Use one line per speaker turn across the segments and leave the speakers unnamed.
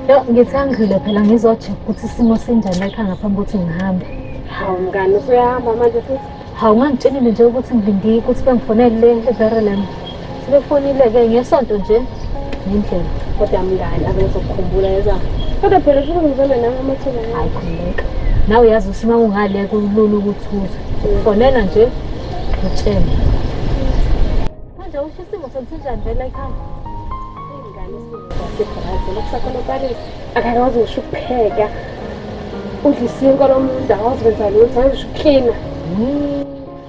Yo, ngithi angidlule phela ngizocheck ukuthi isimo sinjani la ekhaya ngaphambi kokuthi ngihambe.
Hawu mngani, usuyahamba manje futhi?
Hawu ngangitshenile nje ukuthi ngilinde ukuthi bangifonele le eVerulam. Sebefonile-ke ngesonto nje ngendlela.
Kodwa mngani, ave ngizokukhumbula yezwa. Kodwa phela futhi ngizona nami amathuba.
Hayi khululeka. Nawe uyazi ukuthi uma ungale kulula ukuthi uzwe. Fonela nje utshele. Manje usho isimo senisinjani vele ekhaya?
Mngani, isimo asikho right. Lokhu sakhona uParis akakwazi ngisho ukupheka. Udla isinkwa lo muntu, akwazi kwenza lutho, akwazi ngisho ukuklina.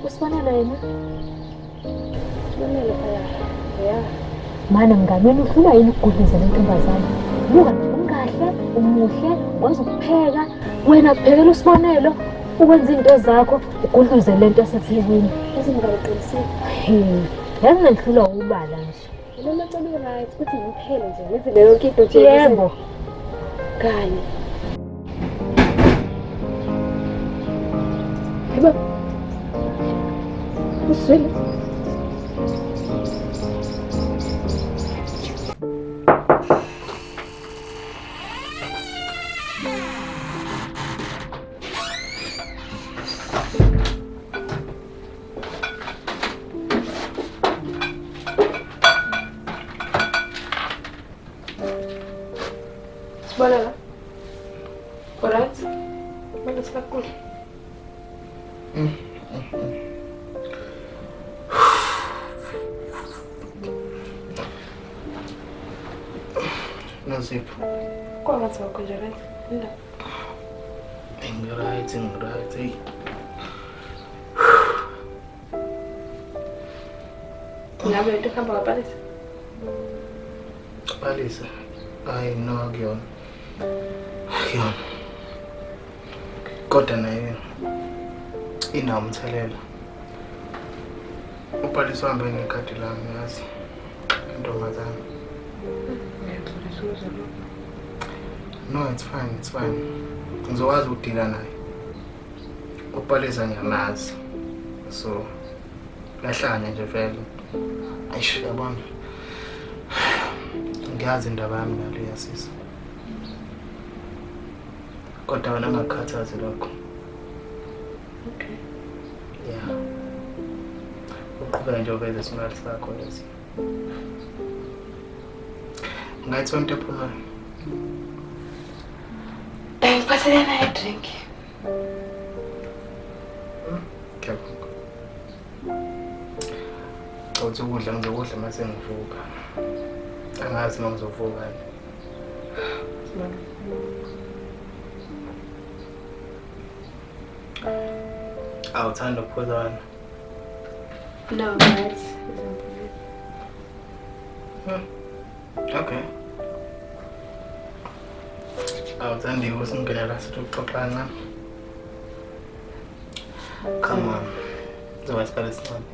Usibonelo yena?
Sibonelo phela. Yeah.
Mana mngani wena uhlulwa yini ukugudluza le ntombazane? Buka nje ungahle, umuhle, wazi ukupheka, wena kuphekela usibonelo, ukwenza izinto zakho, ugudluze le nto yaseThekwini.
Yazi mngani uqinisile.
He, yazi ngihlulwa ubala nje.
Noma cela u-right ukuthi ngiphele nje ngenze leyo yonke into nje.
Yebo.
Kanye. Yebo. Uswele. Sibonela. Alright? Manje sikakhulu.
Nozipho.
Kwangathi wakho nje right? Indaba.
Ngiright, ngiright. Hey.
Ngabe lento kuhamba kwaPalisa?
Palisa. Hayi no akuyona. Akuyona. Kodwa naye inawo umthelela. UPalisa uhambe ngekhadi lami yazi. Intombazane.
Ngiyaxolisa ukuzwa lokho.
No, it's fine, it's fine. Ngizokwazi ukudila naye. UPalisa ngiyamazi. So uyahlanya nje vele. Eish, yabona. Ngiyazi indaba yami nalo yasisi. Kodwa wena ungakukhathazi lokho.
Okay.
Yeah. Uqhubeke nje uveze isimali sakho lesi. Ngayithola into ephumayo.
Ngiphathele naye drink.
Ngiyabonga. Uthi ukudla ngizokudla uma sengivuka. Angazi uma ngizovuka. Awuthanda ukuphuza wena?
No, right.
Okay. Awuthandi ukusingena la sithi ukuxoxa kancane. Come on. Zoba isikhathi esincane.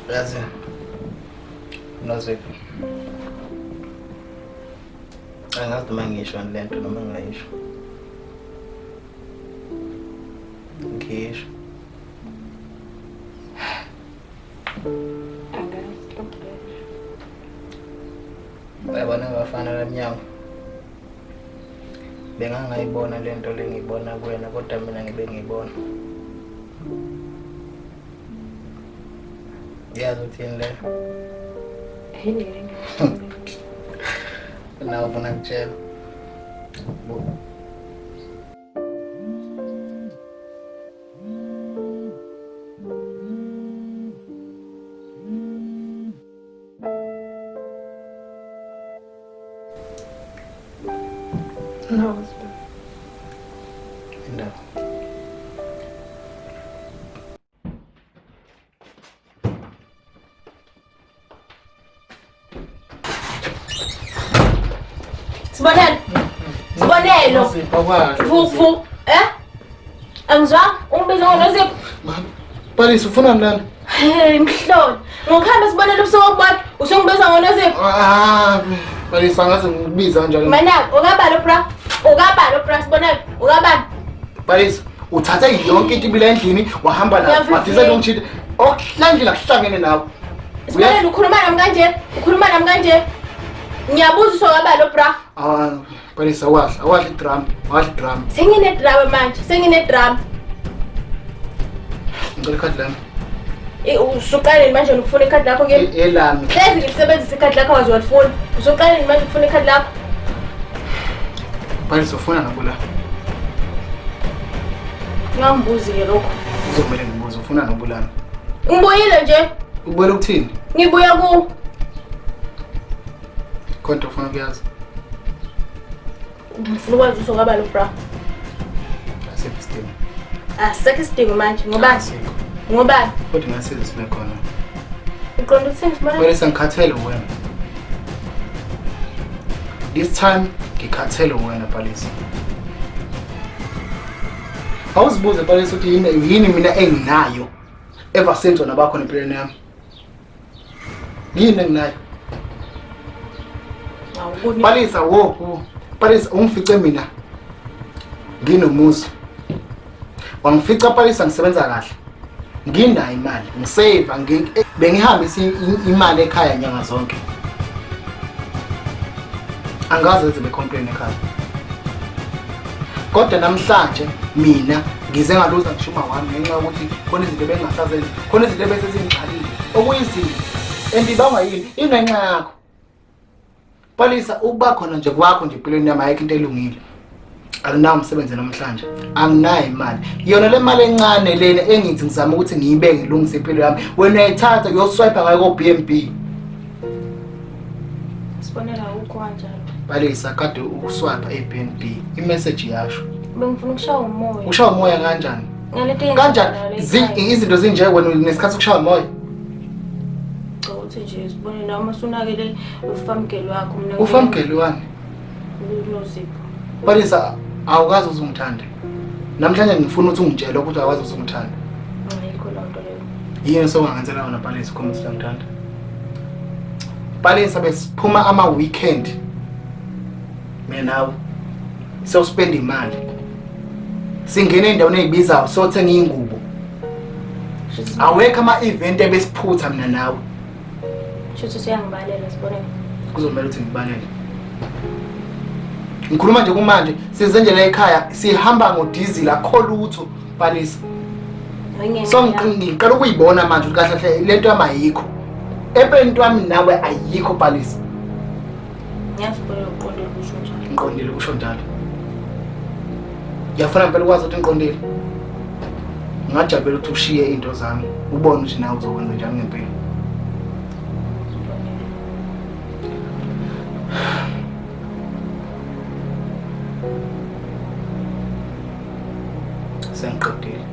Yazi. Nozipho. Angazi noma ngisho le nto noma ngingayisho. Ngisho.
Angazi mhlawumbe.
Uyabona abafana lamnyango. Bengangayibona le nto le ngiyibona kuwena kodwa mina ngibe ngiyibona. Uyazi ukuthi yini leyo?
Yini le
Nawe ufuna kutshela.
No, Sibonelo.
Indaba.
Sibonelo. Sibonelo.
Nozipho kwahle.
Vu vu. Eh? Angizwanga ungibiza ngoNozipho.
Mama, Palisa ufunani lana?
Hey mhlolo. Ngokuhamba Sibonelo ubusuku obodwa usungibiza ngoNozipho.
Ah, Palisa angaze ngikubiza kanjalo.
Mana ukabalo bra. Uka Ukabani?
Palisa, uthathe yonke into ibile endlini wahamba nayo. Wadisa ungitshinte. Okuhlangile akuhlangene nawe.
Sibonelo ukhuluma nami kanje? Ukhuluma nami kanje? Ngiyabuza usokabani lo bra?
Ah, Palisa awadla, awadla idrum, awadla idrum.
Sengine drama manje, sengine drama.
Ngicela ikhadi lami.
Usuqaleni manje ukufuna ikhadi lakho ke?
Elami.
Hlezi ngilisebenzisa ikhadi lakho waze walifuna. Usuqaleni manje ukufuna ikhadi lakho?
Palisa ufuna nobula.
Ngangibuzi ke lokho.
Kuzomele ngibuze ufuna nobulana.
Ngibuyile nje.
Ubuyele ukuthini?
Ngibuya ku.
Konto ufuna ukuyazi.
Ngifuna ukwazi usokabani bra.
Asikho isidingo.
Asikho isidingo manje ngoba ngoba
kodwa ngasiza sibe khona.
Uqonda ukuthini sibona?
Wena sengikhathele wena. This time ngikhathele wena Palisa. Awuzibuze Palisa ukuthi yini mina enginayo ever since wena bakho nempilweni yami. Yini enginayo? Palisa wo. Palisa ungifice mina nginomuzi. Wangifica Palisa ngisebenza kahle. Nginayo imali, ngisave, bengihambisa imali ekhaya nyanga zonke. Angaze ngibe complain ekhaya. Kodwa namhlanje mina ngize ngaluza ngisho uma wami ngenxa yokuthi khona izinto bengingasazenzi, khona izinto ebese zingixakile. Okuyizinto endibangwa yini? Ingenxa yakho. Palisa ukuba khona nje kwakho nje empilweni yami ayikho into elungile. Anginawo umsebenzi namhlanje, anginayo imali. Yona le mali encane lena engithi ngizama ukuthi ngiyibeke ngilungise impilo yami, wena uyayithatha uyoswipe ngayo ko BNB.
Sibonela ukho kanjalo.
Palisa kade ukuswipe eBNB, imessage yasho.
Bengifuna ukushaya umoya.
Ushaya umoya kanjani?
Ngalento
kanjani? Izinto zinje wena unesikhathi sokushaya umoya.
Uthi nje sibone noma usunakele ufamgeli wakho mina.
Ufamgeli wami?
Unozipho.
Palisa awukazi uzungithanda. Namhlanje ngifuna ukuthi ungitshele ukuthi awukazi uzungithanda.
Ayikho loo nto leyo.
Yini sokungenzela wona Palisa ukhomba ukuthi uyangithanda? Palisa besiphuma ama weekend. Mina nawe sewuspend imali. Singena endaweni ezibizayo sothenga ingubo. Awekho ama event ebesiphutha mina nawe.
Shuthi siyangibalela sibone.
Kuzomela ukuthi ngibalele. Ngikhuluma nje kumanje size nje la ekhaya sihamba ngodizili akho lutho Palisa. So ngiqala ukuyibona manje ukuthi kahle kahle lento yami ayikho. Empeleni wami nawe ayikho Palisa.
Ngiyazibona uqondile kusho njalo.
Ngiqondile kusho njalo. Ngiyafuna impela ukwazi ukuthi ngiqondile. Ngingajabula ukuthi ushiye into zami ubone ukuthi nawe uzokwenza njani ngempilo. Sengiqedile.